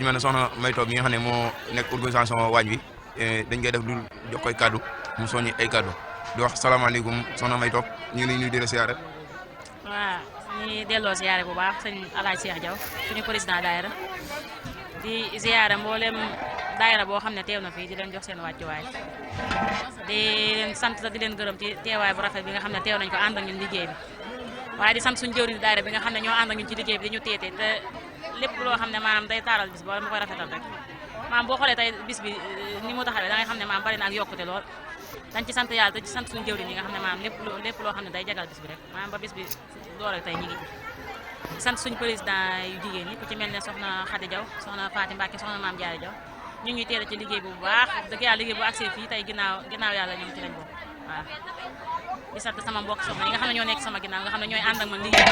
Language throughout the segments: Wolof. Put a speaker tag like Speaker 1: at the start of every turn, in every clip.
Speaker 1: ñu mel ne soxna May Top mi nga xam ne moo nekk organisation waañ wi dañ koy def lu jox koy kaddu mu soññi ay kaddu di wax salaamaaleykum soxna May Top ñu ngi lay nuyu di la siyaare.
Speaker 2: waaw ñu delloo siyaare bu baax sëñ Alaaj Cheikh Diaw suñu président daayira di siyaare mboolem daayira boo xam ne teew na fii di leen jox seen wàccuwaay di leen sant di leen gërëm ci teewaay bu rafet bi nga xam ne teew nañ ko ànd ak ñun liggéey bi waaye di sant suñu jëwriñ daayira bi nga xam ne ñoo ànd ak ñun ci liggéey bi di ñu teete te lépp loo xam ne maanaam day taaral bis bi wala mu koy rafetal rek maanaam boo xoolee tey bis bi ni mu taxawee da ngay xam ne maanaam bari na ak yokkute lool dañ ci sant yàlla te ci sant suñu jëwriñ yi nga xam ne maanaam lépp loo xam ne day jagal bis bi rek maanaam ba bis bi door ak tey ñi ngi di sant suñu président yu jigéen ñi ku ci mel ne soxna Khady Diaw soxna Fatim Mbacke soxna Maam Diarra Diaw ñu ngi teel ci liggéey bu baax dëgg yàlla liggéey bu accès fii tey ginnaaw yàlla ñoom ci lañ bokk waaw di sant sama mbokk soxna yi nga xam ne ñoo nekk sama ginnaaw nga xam ne ñooy ànd ak man liggéey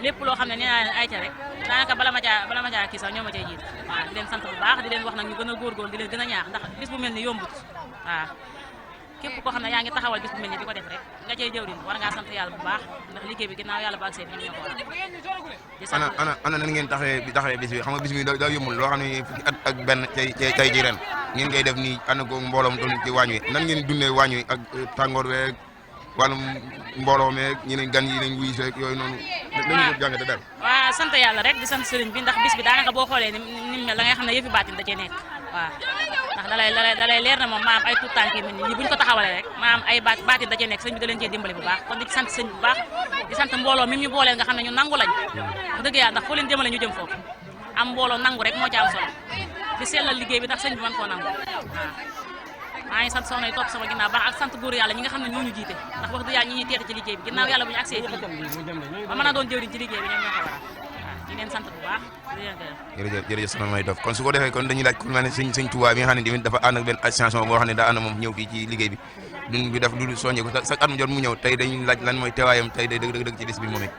Speaker 2: lépp loo xam ne nee naa leen ayca rek daanaka bala ma caa kii sax ñoo ma cay jiit waaw di leen sant bu baax di leen wax nag ñu gën a góorgóorlu di leen gën a ñaax ndax bis bu mel ni yombut waaw képp koo xam ne yaa ngi taxawal bis bu mel ni di ko def rek nga cay jëwriñ war ngaa sant yàlla bu baax ndax liggéey bi ginnaaw yàlla bu accès fii ñoo ko war di sant
Speaker 1: ana nan ngeen taxawee bis bi xam nga bis bi daa yombul loo xam ne fukki at ak benn tey ci ren ngeen koy def nii ànd ko mbooloom doon ci waañ wi nan ngeen dundee waañ wi ak tàngoor weeg wàllum mbooloo meeg ñeneen gan yi lañ wuy rek yooyu noonu lañu ko jàngate daal
Speaker 2: waaw sant yàlla rek di sant sëriñ bi ndax bis bi daanaka boo xoolee ni mel la ngay xam ne yëfi baatin da cee nekk waaw ndax dalay leer na moom maam ay tout tànk yi mel ni buñ ko taxawalee rek maam ay baatin da cee nekk sëñ bi da leen cee dimbali bu baax kon di sant sëñ bu baax di sant mbooloo mi ñu booleel nga xam ne ñu nangu lañ wax dëgg yàlla ndax foo leen jëmale ñu jëm foofu am mbooloo nangu rek moo ci am solo di sellal liggéey bi ndax sëñ bi mën koo nangu waaw maa ngi sant soxna yi topp sama ginnaaw baax ak sant góor yàlla ñi nga xam ne ñoo ñu jiite ndax wax dëgg yàlla ñi ñuy teete ci liggéey bi ginnaaw yàlla bu ñu accès fii ba mën a doon jëwriñ ci liggéey bi ñoom ñoo ko waral waaw di leen sant bu baax di leen gërëm
Speaker 1: jërëjëf soxna May Top kon su ko defee kon dañuy laaj ku mel ne sëñ Touba bi nga xam ne tamit dafa ànd ak benn association boo xam ne daa ànd moom ñëw fii ci liggéey bi duñ bi def lu soññee ko chaque at mu jot mu ñëw tey dañuy laaj lan mooy teewaayam tey day dëgg ci bis bi moom it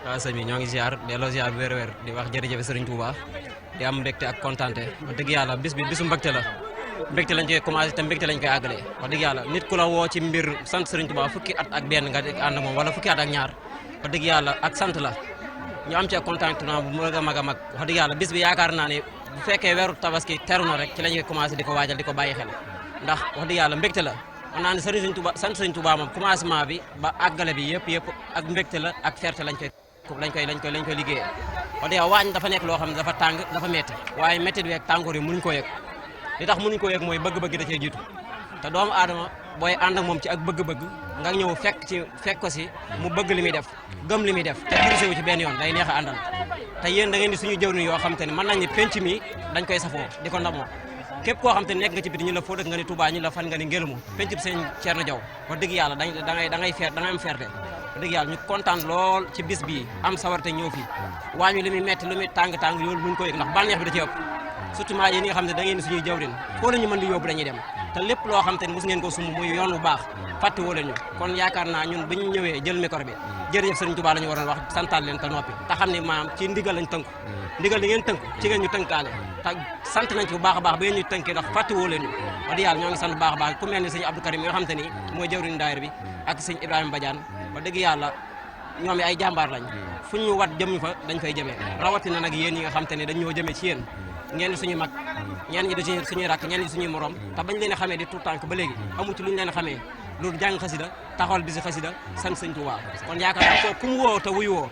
Speaker 3: waaw sëñ bi ñoo ngi ziar delloo ziar bu wér di wax jërëjëf sëriñ Touba di am mbégte ak kontaante wax dëgg yàlla bis bi bisu mbégte la mbégte lañ koy commencé te mbégte lañ koy àggalee wax dëgg yàlla nit ku la woo ci mbir sant Serigne Touba fukki at ak benn nga ànd moom wala fukki at ak ñaar wax dëgg yàlla ak sant la ñu am ci contentement bu mag a mag a mag wax dëgg yàlla bis bi yaakaar naa ne bu fekkee weeru tabaski teru na rek ci lañ koy commencé di ko waajal di ko bàyyi xel ndax wax dëgg yàlla mbégte la mën naa ne Serigne Touba sant Serigne Touba moom commencement bi ba àggale bi yëpp ak mbégte la ak fierté lañ koy liggéeyee wax dëgg yàlla waañ dafa nekk loo xam ne dafa tàng dafa metti waaye métti bi ak tàngoor yi mënuñ koo yëg li tax mënuñ ko yëg mooy bëgg-bëgg da cee jiitu te doomu aadama booy ànd ak moom ci ak bëgg-bëgg nga ñëw fekk ko si mu bëgg li muy def gëm li muy def te dirigé wu ci benn yoon day neex a àndal te yéen da ngeen di suñu jëwriñ yoo xam te ne mën nañ ni penc mi dañ koy safoo di ko ndamoo képp koo xam te ne nekk nga ci biti ñu la foo dëkk nga ni Touba ñu la fan nga ni Ngélamu penc bi sëñ Thierno Diaw wax dëgg yàlla da ngay am fierté wax dëgg yàlla ñu kontaan lool ci bis bii am sawarte ñëw fii waañu li muy metti lu muy tàng-tàng yoolu muñ ko yëg ndax bànneex bi da ci ëpp surtout maa yéen ñi nga xam ne da ngeen di suñuy jawrin foo la ñu mën di yóbbu dañuy dem te lépp loo xam te ne mos ngeen ko sumb muy yoon bu baax fàtte woo leen ñu kon yaakaar naa ñun bu ñu ñëwee jël micro bi jërëjëf Serigne Touba la ñu waroon wax santaal leen te noppi te xam ne maam ci ndigal lañ tënku ndigal li ngeen tënku ci ngeen ñu tënkaale te sant nañ ci bu baax a baax ba ngeen ñu tënkee ndax fàtte woo leen ñu wax dëgg yàlla ñoo ngi sant bu baax a baax ku mel ni sëñ Abdou Karim mi nga xam te ni mooy jawrin daayira bi ak sëñ Ibrahima Badiane wax dëgg yàlla ñoom ay jàmbaar lañ fu ñu wat jëm ñu fa dañ fay jëmee rawatina nag yéen yi nga xam te ne dañ ñoo jëmee ci yéen ngeen di suñuy mag ñeen ñi di suñuy rakk ñeen ñi di suñuy morom te bañ leen a xamee di tout tànk ba léegi amu ci lu ñu leen a xamee loolu jàng xasida taxawal bisi xasida sant sëñ Tuubaa kon yaakaar naa ko ku mu woo te wuyu woo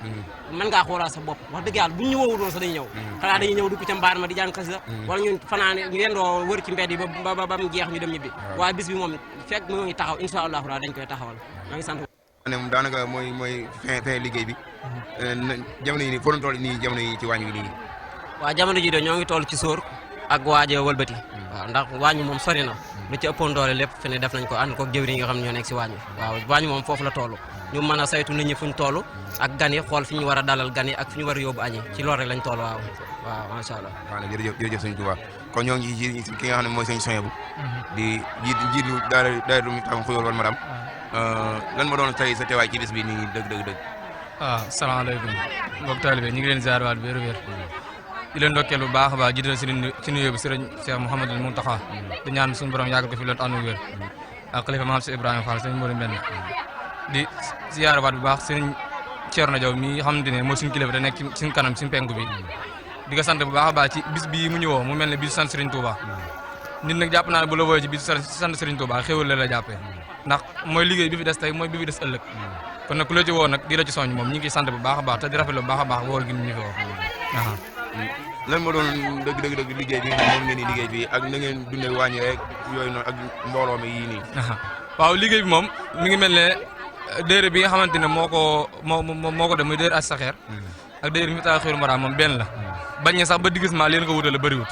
Speaker 3: mën ngaa xoolaat sa bopp wax dëgg yàlla buñ ñu woowul woon sax dañuy ñëw xanaa dañuy ñëw dugg ca mbaar ma di jàng xasida wala ñun fanaane ñu yendoo wër ci mbedd yi ba mu jeex ñu dem ñibbi waaye bis bi moom fekk moo ngi taxaw insha allahu taala dañ koy taxawal maa ngi sant
Speaker 1: daanaka mooy fin liggéey bi jamono yi nii foo doon toll nii jamono yi ci waañ wi nii
Speaker 3: waaw jamono ji de ñoo ngi toll ci sóor ak waaje wëlbati waaw ndax waañ moom sori na lu ci ëppoon doole lépp fi ne def nañ ko ànd ko jëwriñ yi nga xam ne ñoo nekk si waañ waaw waañ moom foofu la toll ñu mën a saytu nit ñi fuñ toll ak gan yi xool fi ñu war a dalal gan yi ak fi ñu war a yóbbu añi ci loolu rek lañ toll waaw macha allah
Speaker 1: waaw jërëjëf sëñ Touba kon ñoo ngi ci ki nga xam ne mooy sëñ Soyebu di jiitu daara du mu tam xuyóor wal madam lan ma doon tey sa teewaay ci bis bi nii dëgg
Speaker 4: waaw salaamaaleykum mbokk taalibe ñu ngi leen ziar waat wér di leen ndokkeel bu baax a baax jiital si nuyoo bi sëriñ Cheikh Mouhamadou Mountakha di ñaan suñu borom yàggal ko fi loolu ànd wér ak xalifa Maam si Ibrahima Fall sëriñ Mboolem benn di ziar waat bu baax sëriñ Thierno Diaw mi xamante ne mooy suñu kilifa da nekk ci suñu kanam suñu penku bi di ko sant bu baax a baax ci bis bii mu ñëwoo mu mel ne bisu sant Serigne Touba nit nag jàpp naa ne bu la wooyee ci bisu sant Serigne Touba xéwal la jàppee ndax mooy liggéey bi fi des tey mooy bi fi des ëllëg kon nag ku la ci woo nag di la ci soññ moom ñu ngi sant bu baax a baax te di rafetlu bu baax a baax woo gi ñu fi woo
Speaker 1: lan moo doon dëgg liggéey bi nga xam moom ngeen di liggéey bi ak na ngeen dundee wàññi rek yooyu noonu ak mbooloo mi yii nii.
Speaker 4: waaw liggéey bi moom mi ngi mel ne déere bi nga xamante ne moo ko def muy déere As-Saxeer ak déere mi tax xiru mara moom benn la bañ ne sax ba diggisement leen ko wutale bëriwut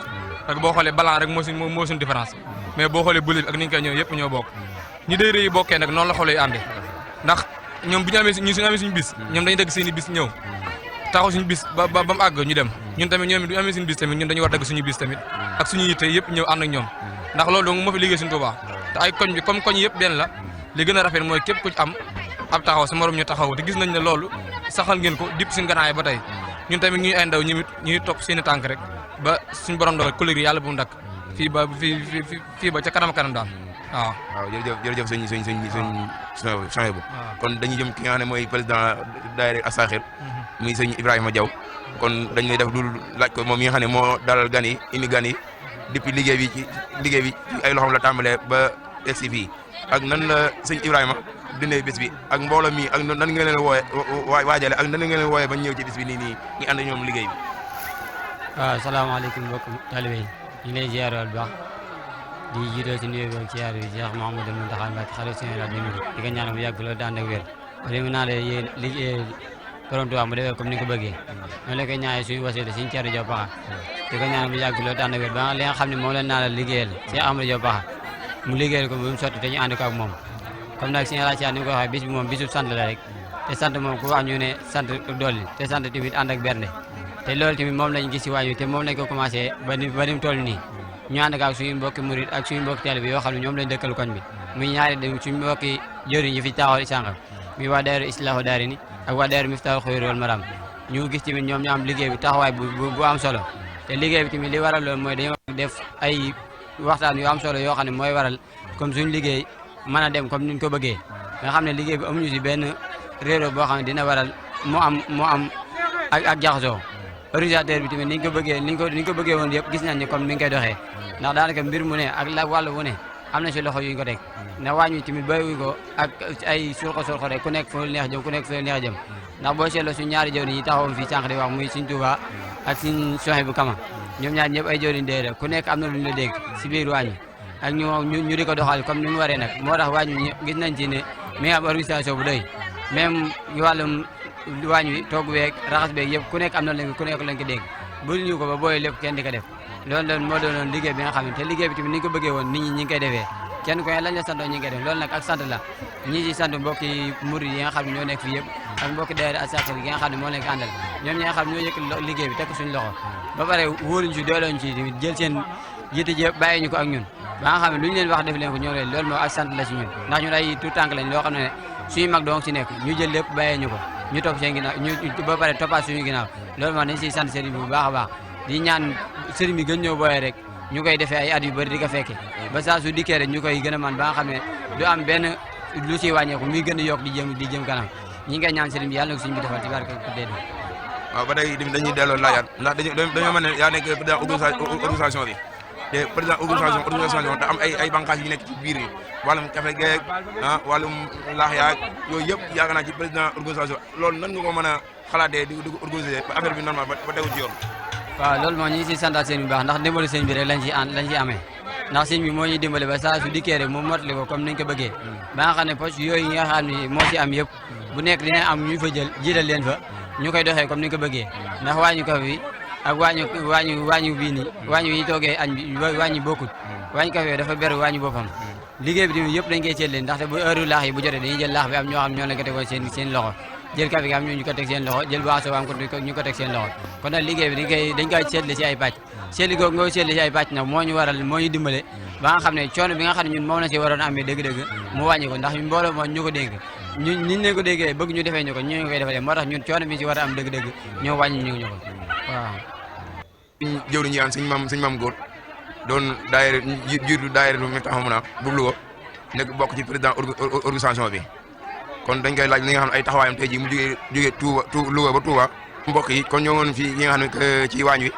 Speaker 4: parce que boo xoolee balan rek moo suñ différence mais boo xoolee bële bi ak ni ñu koy ñëw yëpp ñoo bokk ñi déere yi bokkee nag noonu la xoolee àndee ndax ñoom bu ñu amee suñu bis ñoom dañuy dagg seen i bis ñëw taxaw suñu bis ba mu àgg ñu dem ñun tamit ñoom it bu ñu amee suñu bis tamit ñun dañu war dagg suñu bis tamit ak suñu yitte yëpp ñëw ànd ak ñoom ndax loolu donc moo fi liggéey suñu Tuubaa te ay koñ bi comme koñ yëpp benn la li gën a rafet mooy képp ku ci am ab taxaw sa morom ñu taxaw te gis nañ ne loolu saxal ngeen ko dipp suñu ganaay ba tey ñun tamit ñuy ay ndaw ñuy topp seen i tànk rek ba suñu borom dogal collègue yàlla bu mu dakk fii ba ca kanam daal waaw.
Speaker 1: waaw jërëjëf sëñ bu kon dañuy jëm ki nga xam ne mooy président daayira As-Saxeer muy sëñ Ibrahima Diaw kon dañ lay def lu laaj ko moom mi nga xam ne moo dalal gan yi indi gan yi depuis liggéey bi ci ay loxoom la tàmbalee ba egsi fii ak nan la sëñ Ibrahima dundee bés bi ak mbooloo mi ak nan ngeen leen wooye waajale ak nan ngeen leen wooye ba ñëw ci bés bi nii ñu ànd ñoom liggéey bi.
Speaker 5: waaw salaamaaleykum mbokk taalibe yi ñu lay ziar bu baax di jiital ci nuyoo bi ak ziar bi Cheikh Mouhamadou Mountakha Mbacké xalifa général des mourides di ko ñaanal bu yàgg loolu daan ak wér ba mu naa lee yéen liggéey borom Tuubaa mu defee comme ni nga ko bëggee noonu la koy ñaanee suñu wasila suñu Thierno Diaw Paxa di ko ñaanal bu yàgg loolu daan ak wér ba li nga xam ne moom la naa la liggéeyal Cheikh Amadou Diaw Paxa mu liggéeyal ko ba mu sotti te ñu ànd ko ak moom comme nag suñu rajo ni nga ko waxee bis bi moom bisu sant la rek te sant moom ku wax ñu ne sant dolli te sant tamit ànd ak bernde te loolu tamit moom lañ gis si waañu te moom lañ ko commencé ba ni mu toll nii ñu ànd ak suñu mbokki murid ak suñu mbokki taalibe yoo xam ne ñoom lañ dëkkal koñ bi muy ñaari suñu mbokki jëriñ yi fi taxawal sànq muy waa daayira Islaahu Daarayni ak waa daayira Miftahul Xuyri wal Maram ñu gis tamit ñoom ñu am liggéey bi taxawaay bu am solo te liggéey bi tamit li waral loolu mooy dañoo def ay waxtaan yu am solo yoo xam ne mooy waral comme suñu liggéey mën a dem comme niñ ko bëggee nga xam ne liggéey bi amuñu si benn réeróo boo xam ne dina waral mu am ak jaxasoo organisateur bi tamit niñ ko bëggee woon yëpp gis nañ ne comme mi ngi koy doxee ndax daanaka mbir mu ne ak la wàllu wu ne am na si loxo yu ñu ko teg ndax wàññi tamit bàyyiwuñ ko ak ay surko rek ku nekk fu neex jëm ndax boo seetloo suñ ñaari jawriñ yi taxawoon fii sànq di wax muy suñ Tuubaa ak suñ Sohaybu Kama ñoom ñaar ñëpp ay jawriñ dee ku nekk am na lu ñu la dégg si biir wàññi ak ñu di ko doxal comme ni mu waree nag moo tax wàññi gis nañ ci ne mi am organisation bu doy même wàllum wàññi wi togg beeg raxas beeg yëpp ku nekk am na ku nekk lañ ko dégg bëri ñu ko ba booy lépp kenn di ko def loolu moo doonoon liggéey bi nga xam ne te liggéey bi tamit ni ñu ko bëggee woon nit ñi ñi ngi koy defee kenn ku ne lañ la santoo ñi ngi koy def loolu nag ak sant la ñi ci sant mbokki murid yi nga xam ne ñoo nekk fii yëpp ak mbokki daayira As-Saxeer yi nga xam ne moo leen ko àndal ñoom ñi nga xam ne ñoo yëkk liggéey bi teg ko suñu loxo ba pare wóoluñ ci doolooñ ci tamit jël seen yitte ji bàyyi ñu ko ak ñun ba nga xam ne lu ñu leen wax def leen ko ñoo leen loolu moo ak sant la si ñun ndax ñun ay tout tànk lañ loo xam ne suñu mag doon si nekk ñu jël lépp bàyyee ñu ko ñu topp seen ginnaaw ñu ba pare toppaat suñu ginnaaw loolu moo dañ siy sant sëriñ bi bu baax a baax di ñaan sëriñ bi gën ñëw booyee rek ñu koy defee ay at yu bëri di ko fekke ba saa su dikkee rek ñu koy gën a man ba nga xam ne du am benn lu siy wàññeeku muy gën a yokk di jëm kanam ñi ngi koy ñaan sëriñ bi yàlla na ko suñu bi defal ci barke ko dee
Speaker 1: waaw ba tey dañuy delloo laajaat ndax dañoo mën ne yaa nekk président organisation bi te président organisation da am ay bànqaas yu nekk ci biir yi wàllum café geeg wàllum laax yaag yooyu yëpp yaakaar naa ci président organisation loolu nan nga ko mën a xalaatee di organiser ba affaire bi normal ba tegu ci yoon.
Speaker 5: waaw loolu moom ñu ngi siy santaat sëñ bi baax ndax dimbali sëñ bi rek lañ ci amee ndax sëñ bi moo ñuy dimbali ba saa su dikkee rek mu motali ko comme niñ ko bëggee ba nga xam ne poche yooyu nga xam ne moo ci am yëpp bu nekk dina am ñu fa jël jiital leen fa ñu koy doxee comme niñ ko bëggee ndax waañu kafe bi ak waañu bii nii waañu yi toogee añ bi waañu bokkut waañu kafe dafa beru waañu boppam liggéey bi tamit yëpp dañ koy seet leen ndaxte bu heure laax yi bu jotee dañuy jël laax bi am ñoo xam ñoo la ko tegoon seen loxo jël café gi am ñu ko teg seen loxo jël boisson am ñu ko teg seen loxo kon nag liggéey bi dañ koy seetle si ay pàcc seetli googu nga seetle si ay pàcc nag moo ñu waral moo ñu dimbale ba nga xam ne coono bi nga xam ne ñun moom la si waroon amee dëgg-dëgg mu wàññi ko ndax ñun mbooloo moo ñu ko dénk ñun leen ko déggee bëgg ñu defee ñu ko ñu koy defalee moo tax ñun coono bi si war a am dëgg-dëgg ñoo wàññi ñu ko waaw
Speaker 1: jëwriñ ñi aan sëñ maam góor doon daayira jiitu daayira lu Miftahul Muna bu Louga nekk bokk ci président organisation bi kon dañ koy laaj li nga xam ne ay taxawaayam tey jii mu jógee Louga ba Touba mbokk yi kon ñoo woon fii yi nga xam ne ci waañ wi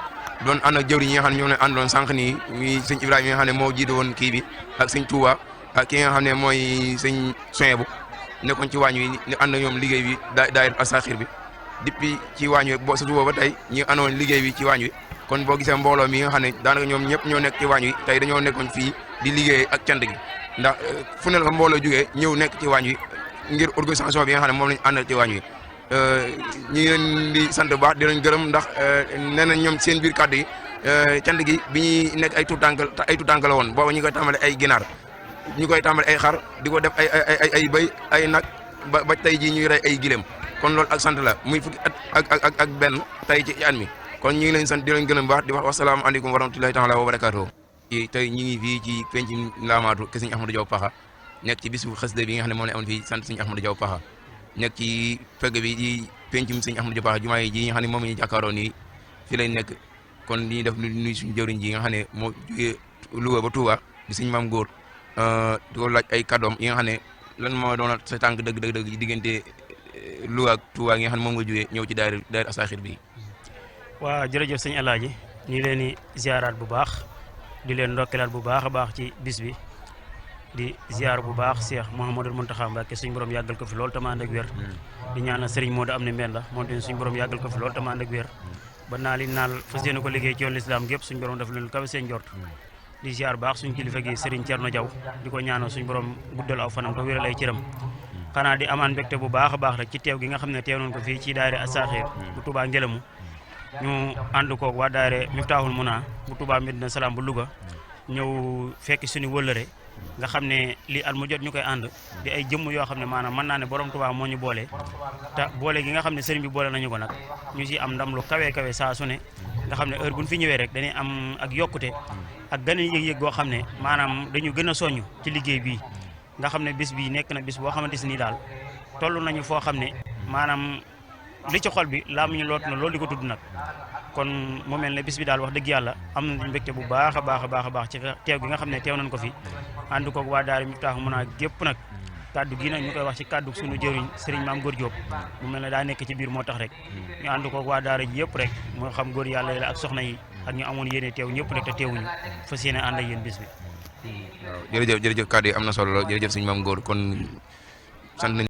Speaker 1: doon ànd ak jëwriñ yi nga xam ne ñoo ne àndoon sànq nii muy sëñ Ibrahima yi nga xam ne moo jiite woon kii bi ak sëñ Touba ak ki nga xam ne mooy sëñ Soyebu nekkoon ci waañ wi ñu ànd ñoom liggéey bi daayira Asaxir bi depuis ci waañ wi boo sa suba ba tey ñu àndoon liggéey bi ci waañ wi kon boo gisee mbooloo mi nga xam ne daanaka ñoom ñëpp ñoo nekk ci waañ wi tey dañoo nekkoon fii di liggéey ak cant gi ndax fu ne la fa mbooloo jógee ñëw nekk ci waañ wi ngir organisation bi nga xam ne moom lañu àndal ci waañ wi ñu ngi leen di sant bu baax di leen gërëm ndax nee na ñoom seen biir kàddu yi cant gi bi ñuy nekk ay tuutànk la woon booba ñu koy tàmbale ay ginaar ñu koy tàmbale ay xar di ko def ay bëy ay nag ba tey jii ñuy rey ay gileem kon loolu ak sant la muy fukki at ak benn tey ci at mi kon ñu ngi leen sant di leen gërëm baax di wax wasalaamaaleykum wa rahmatulahi taala wa barakaatuhu tey ñu ngi fii ci penc Ndaamaatu ke sëñ Ahmadou Diaw Pakha nekk ci bisu xasida bi nga xam ne moom la amoon fii sant sëñ Ahmadou Diaw Pakha nekk ci pegg bi di pencum sëñ Ahmadou Diaw Pakha jumaa yi ji nga xam ne moom la ñu jàkkaaroo nii fii lay nekk kon li def nuy suñu jëwriñ ji nga xam ne moo jógee Louga ba Touba di sëñ Maam Góor di ko laaj ay kàddoom yi nga xam ne lan moo doon sa tànk dëgg diggante Louga ak Touba gi nga xam ne moom nga jógee ñëw ci daayira Asaxir bi.
Speaker 6: waa jërëjëf sëñ Alaaji ñu leen di ziaraat bu baax di leen ndokkeelaat bu baax a baax ci bis bi di ziar bu baax Cheikh Mouhamadou Mountakha Mbacké suñu borom yàggal ko fi loolu tama ànd ak wér di ñaanal Serigne Modou am ne Mbenda moom tamit suñu borom yàggal ko fi loolu tama ànd ak wér ba naa li naal fas yéene ko liggéey ci yoon lislaam gépp suñu borom def leen kawe seen njort di ziar baax suñu kilifa gi Serigne Thierno Diaw di ko ñaanal suñu borom guddal aw fanam te wéral ay cëram xanaa di amaan mbégte bu baax a baax rek ci teew gi nga xam ne teew nañ ko fii ci daayira Asaxir bu Touba Ngelamu ñu ànd koog waa daayira Miftahul Muna bu Touba Medina Salaam bu Louga ñëw fekk suñu wëllëre nga xam ne lii at mu jot ñu koy ànd di ay jëmm yoo xam ne maanaam mën naa ne borom Touba moo ñu boole te boole gi nga xam ne sëriñ bi boole nañu ko nag ñu si am ndam lu kawe saa su ne nga xam ne heure buñ fi ñëwee rek dañuy am ak yokkute ak gën a yëg-yëg goo xam ne maanaam dañu gën a soññ ci liggéey bii nga xam ne bis bi nekk na bis boo xamante si nii daal toll nañu foo xam ne maanaam li ci xol bi laa mu ñu loot na loolu di ko tudd nag kon mu mel ne bis bi daal wax dëgg yàlla am nañu mbégte bu baax a baax ci teew gi nga xam ne teew nañ ko fi ànd koog waa daara Miftahul Muna gépp nag kaddu gi nag ñu koy wax ci kaddu suñu jëriñ Serigne Mame Gor Diop mu mel ne daa nekk ci biir moo tax rek ñu ànd koog waa daara ji yëpp rek moo xam góor yàlla yi la ak soxna yi ak ñu amoon yéene teew ñëpp rek te teewuñu fas yéene ànd ak yéen bis bi.
Speaker 1: waaw jërëjëf kaddu yi am na solo lool jërëjëf Serigne Mame Gor kon sant nañ